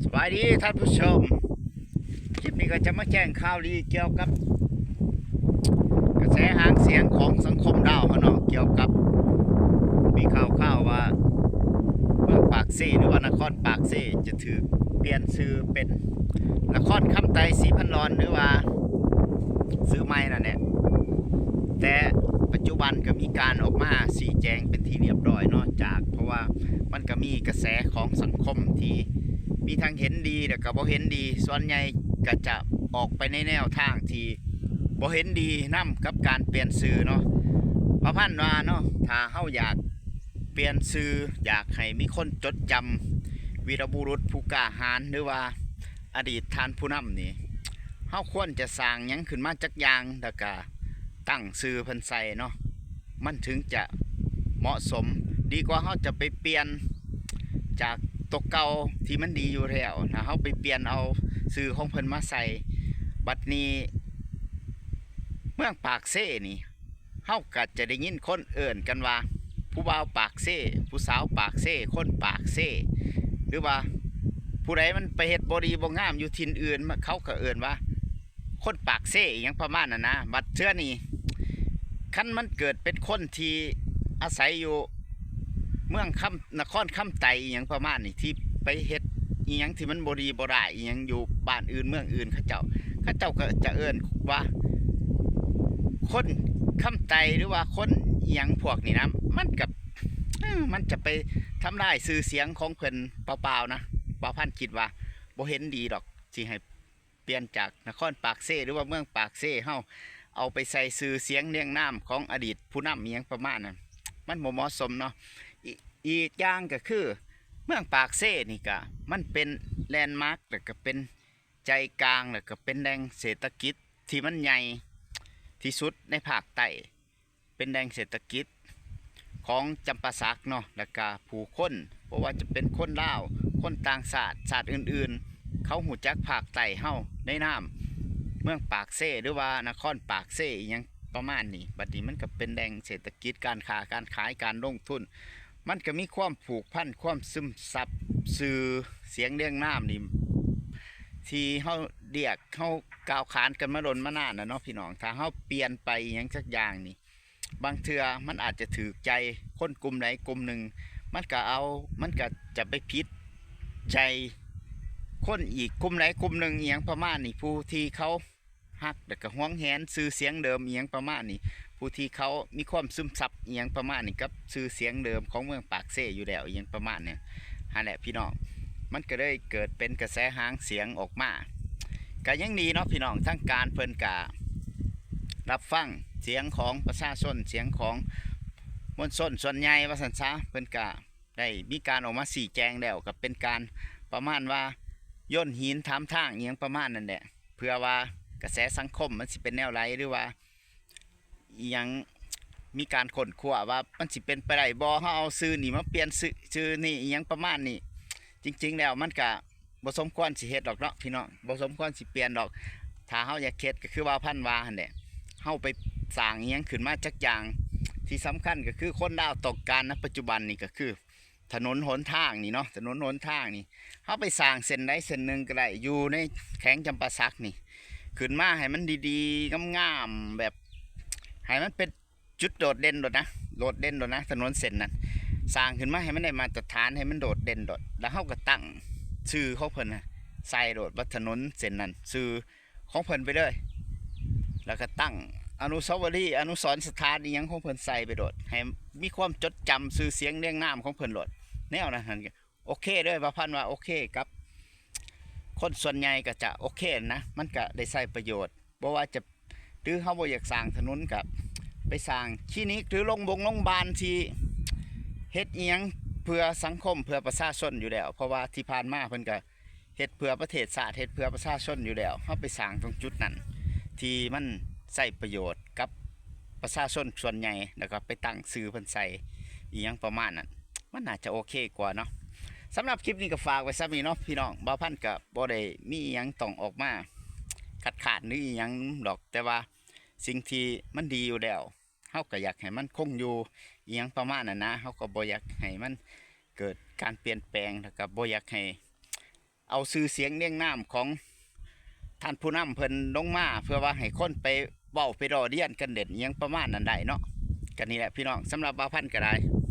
ສະບາຍດີທ່ານຜູ້ຊົມ, ຄລິບນີ້ກໍຈະມາແຈ້ງຂ່າວດີກ່ຽວກັບກະແສຫາງສຽງຂອງສັງຄົມລາວເຮົາເນາະ, ກ່ຽວກັບມີຂ່າວໆວ່າເມືອງປາກເຊ ຫຼືວ່ານະຄອນປາກເຊ ຈະຖືກປ່ຽນຊື່ເປັນນະຄອນຄຳໄຕສີພັນດອນ ຫຼືວ່າຊື່ໃໝ່ນັ້ນແຫຼະ. ແຕ່ປັດຈຸບັນກໍມີການອອກມາຊີ້ແຈງເປັນທີ່ລຽບຮ້ອຍເນາະ, ຈາກ ເພາະວ່າມັນກໍມີກະແສຂອງສັງຄົມທີ່ມີທັງເຫັນດີ ແລ້ວກໍບໍ່ເຫັນດີ, ສ່ວນໃຫຍ່ກໍຈະອອກໄປໃນແນວທາງທີ່ບໍ່ເຫັນດີນຳກັບການປ່ຽນຊື່ເນາະ. ປະພັນວ່າເນາະ, ຖ້າເຮົາຢາກປ່ຽນຊື່, ຢາກໃຫ້ມີຄົນຈົດຈຳ ວີລະບຸລຸດຜູ້ກ້າຫານ ຫຼືວ່າອະດີດທ່ານຜູ້ນຳນີ້, ເຮົາຄວນຈະສ້າງຫຍັງຂຶ້ນມາຈັກຢ່າງ ແລ້ວກະຕັ້ງຊື່ເພິ່ນໃສ່ເນາະ, ມັນເຖິງຈະເໝາະສົມ. ດີກວ່າເຮົາຈະໄປປ່ຽນຈາກຕົວເກົ່າທີ່ມັນດີຢູ່ແລ້ວ, ຖ້າເຮົາໄປປ່ຽນເອົາຊື່ຂອງເພິ່ນມາໃສ່, ບັດນີ້ເມືອງປາກເຊນີ້ ເຮົາກໍຈະໄດ້ຍິນຄົນເອີ້ນກັນວ່າ ຜູ້ບ່າວປາກເຊ, ຜູ້ສາວປາກເຊ, ຄົນປາກເຊ ຫຼືວ່າຜູ້ໃດມັນໄປເຮັດບໍ່ດີບໍ່ງາມຢູ່ຖິ່ນອື່ນ ເຂົາກໍເອີ້ນວ່າຄົນປາກເຊ ອີ່ຫຍັງປະມານນັ້ນນະ. ບັດເທື່ອນີ້ ຄັນມັນເກີດເປັນຄົນທີ່ອາໄສຢູ່ເມືອງຄຳ ນະຄອນຄຳໄຕ ອີ່ຫຍັງປະມານນີ້ ທີ່ໄປເຮັດອີ່ຫຍັງທີ່ມັນບໍ່ດີບໍ່ຮ້າຍອີ່ຫຍັງຢູ່ບ້ານອື່ນເມືອງອື່ນ ເຂົາເຈົ້າ ເຂົາເຈົ້າກໍຈະເອີ້ນວ່າ ຄົນຄຳໄຕ ຫຼືວ່າຄົນອີ່ຫຍັງພວກນີ້ນະ, ມັນກໍ ເອີ ມັນຈະໄປທຳລາຍຊື່ສຽງຂອງເພິ່ນເປົ່າໆນະ. ບ່າວພັນຄິດວ່າບໍ່ເຫັນດີດອກ ຊິໃຫ້ປ່ຽນຈາກນະຄອນປາກເຊ ຫຼືວ່າເມືອງປາກເຊເຮົາ ເອົາໄປໃສ່ຊື່ສຽງລຽງນາມຂອງອະດີດຜູ້ນຳອີ່ຫຍັງປະມານນັ້ນ, ມັນບໍ່ເໝາະສົມເນາະ. ອີ ອີກຢ່າງກໍຄື ເມືອງປາກເຊນີ້ກະ ມັນເປັນແລນມາກ ແລ້ວກໍເປັນ ໃຈກາງ ແລ້ວກໍເປັນແຫຼ່ງເສດຖະກິດທີ່ມັນໃຫຍ່ທີ່ສຸດໃນພາກໃຕ້, ເປັນແຫຼ່ງເສດຖະກິດຂອງຈຳປາສັກເນາະ, ແລ້ວກໍຜູ້ຄົນ ບໍ່ວ່າຈະເປັນຄົນລາວ, ຄົນຕ່າງຊາດ, ຊາດອື່ນໆ ເຂົາຮູ້ຈັກພາກໃຕ້ເຮົາໃນນາມເມືອງປາກເຊ ຫຼືວ່ານະຄອນປາກເຊ ອີ່ຫຍັງປະມານນີ້. ບັດນີ້ມັນກໍເປັນແຫຼ່ງເສດຖະກິດ, ການຄ້າການຂາຍ, ການລົງທຶນ, ມັນກໍມີຄວາມຜູກພັນ, ຄວາມຊຶມຊັບຊື່ສຽງລຽງນາມນີ້ ທີ່ເຮົາລຽກ ເຮົາກ່າວຂານກັນມາດົນມານານແລ້ວເນາະພີ່ນ້ອງ. ຖ້າເຮົາປ່ຽນໄປອີ່ຫຍັງຈັກຢ່າງນີ້ ບາງເທື່ອມັນອາດຈະຖືກໃຈຄົນກຸ່ມໃດກຸ່ມໜຶ່ງ, ມັນກໍເອົາ ມັນກໍຈະໄປຜິດໃຈຄົນອີກກຸ່ມໃດກຸ່ມໜຶ່ງ ອີ່ຫຍັງປະມານນີ້, ຜູ້ທີ່ເຂົາ ຮັກ ແລ້ວກໍຫວງແຫນຊື່ສຽງເດີມ ອີ່ຫຍັງປະມານນີ້, ຜູ້ທີ່ເຂົາມີຄວາມຊຶມຊັບ ອີ່ຫຍັງປະມານນີ້ ກັບຊື່ສຽງເດີມຂອງເມືອງປາກເຊຢູ່ແລ້ວ ອີ່ຫຍັງປະມານນີ້ຫັ້ນແຫຼະພີ່ນ້ອງ. ມັນກໍເລີຍເກີດເປັນກະແສຫາງສຽງອອກມາ. ກໍຍັງດີເນາະພີ່ນ້ອງ, ທາງການເພິ່ນກໍຮັບຟັງສຽງຂອງປະຊາຊົນ, ສຽງຂອງມວນຊົນສ່ວນໃຫຍ່ວ່າຊັ້ນຊະ, ເພິ່ນກໍ ໄດ້ມີການອອກມາຊີ້ແຈງແລ້ວ ກໍເປັນການປະມານວ່າໂຍນຫີນຖາມທາງ ອີ່ຫຍັງປະມານນັ້ນແຫຼະ, ເພື່ອວ່າກະແສສັງຄົມມັນຊິເປັນແນວໃດ ຫຼືວ່າອີ່ຫຍັງ, ມີການຄົ້ນຄວ້າວ່າມັນຊິເປັນໄປໄດ້ບໍ່ ເຮົາເອົາຊື່ນີ້ມາປ່ຽນຊື່ ຊື່ນີ້ ອີ່ຫຍັງປະມານນີ້. ຈິງໆແລ້ວມັນກະບໍ່ສົມຄວນຊິເຮັດດອກເນາະພີ່ນ້ອງ, ບໍ່ສົມຄວນຊິປ່ຽນດອກ. ຖ້າເຮົາຢາກເຮັດກໍຄືວ່າພັນວ່າຫັ້ນແຫຼະ, ເຮົາໄປສ້າງອີ່ຫຍັງຂຶ້ນມາຈັກຢ່າງ. ທີ່ສຳຄັນກໍຄືຄົນລາວຕ້ອງການນະປັດຈຸບັນນີ້ກໍຄື ຖະໜົນຫົນທາງນີ້ເນາະ, ຖະໜົນຫົນທາງນີ້ ເຮົາໄປສ້າງເສັ້ນໃດເສັ້ນໜຶ່ງກໍໄດ້ ຢູ່ໃນແຂວງຈຳປາສັກນີ້ ຂຶ້ນມາໃຫ້ມັນດີໆ ງາມໆ ແບບໃຫ້ມັນເປັນຈຸດໂດດເດັ່ນໂລດນະ, ໂດດເດັ່ນໂລດນະ ຖະໜົນເສັ້ນນັ້ນ. ສ້າງຂຶ້ນມາໃຫ້ມັນໄດ້ມາດຕະຖານ ໃຫ້ມັນໂດດເດັ່ນໂລດ, ແລ້ວເຮົາກໍຕັ້ງຊື່ຂອງເພິ່ນນະ ໃສ່ໂລດວ່າຖະໜົນເສັ້ນນັ້ນ ຊື່ ຂອງເພິ່ນໄປເລີຍ, ແລ້ວກໍຕັ້ງອະນຸສາວະລີ ອະນຸສອນສະຖານອີ່ຫຍັງຂອງເພິ່ນໃສ່ໄປໂລດ, ໃຫ້ມີຄວາມຈົດຈຳຊື່ສຽງລຽງນາມຂອງເພິ່ນໂລດ. ແນວນັ້ນຫັ້ນໂອເຄເລີຍ, ວ່າພັນວ່າໂອເຄກັບຄົນສ່ວນໃຫຍ່ກໍຈະໂອເຄນະ, ມັນກໍໄດ້ໃຊ້ປະໂຫຍດ. ບໍ່ວ່າຈະ ຫຼືເຮົາບໍ່ຢາກສ້າງຖະໜົນ ກໍໄປສ້າງຄລີນິກ ຫຼືໂລງບົງໂລງບານທີ່ເຮັດອີ່ຫຍັງເພື່ອສັງຄົມ ເພື່ອປະຊາຊົນຢູ່ແລ້ວ, ເພາະວ່າທີ່ຜ່ານມາເພິ່ນກໍ ເຮັດເພື່ອປະເທດຊາດ ເຮັດເພື່ອປະຊາຊົນຢູ່ແລ້ວ, ເຮົາໄປສ້າງຕົງຈຸດນັ້ນທີ່ມັນໃຊ້ປະໂຫຍດກັບປະຊາຊົນສ່ວນໃຫຍ່ ແລ້ວກໍໄປຕັ້ງຊື່ເພິ່ນໃສ່ ອີ່ຫຍັງປະມານນັ້ນ ມັນໜ້າຈະໂອເຄກວ່າເນາະ. ສຳລັບຄລິບນີ້ກໍຝາກໄວ້ສ່ຳນີ້ເນາະພີ່ນ້ອງ, ບ່າວພັນກໍບໍ່ໄດ້ມີອີ່ຫຍັງຕ້ອງອອກມາຄັດຄ້ານ ຫຼືອີ່ຫຍັງດອກ, ແຕ່ວ່າສິ່ງທີ່ມັນດີຢູ່ແລ້ວ ເຮົາກໍຢາກໃຫ້ມັນຄົງຢູ່ ອີ່ຫຍັງປະມານນັ້ນນະ, ເຮົາກໍບໍ່ຢາກໃຫ້ມັນເກີດການປ່ຽນແປງ ແລ້ວກໍບໍ່ຢາກໃຫ້ ເອົາຊື່ສຽງນຽງນາມຂອງທ່ານຜູ້ນຳເພິ່ນລົງມາ ເພື່ອວ່າໃຫ້ຄົນໄປເວົ້າໄປລໍ້ລຽນກັນເຫຼັ້ນ ອີ່ຫຍັງປະມານນັ້ນໄດ້ເນາະ. ກໍນີ້ແຫຼະພີ່ນ້ອງ ສຳລັບບ່າວພັນກໍໄດ້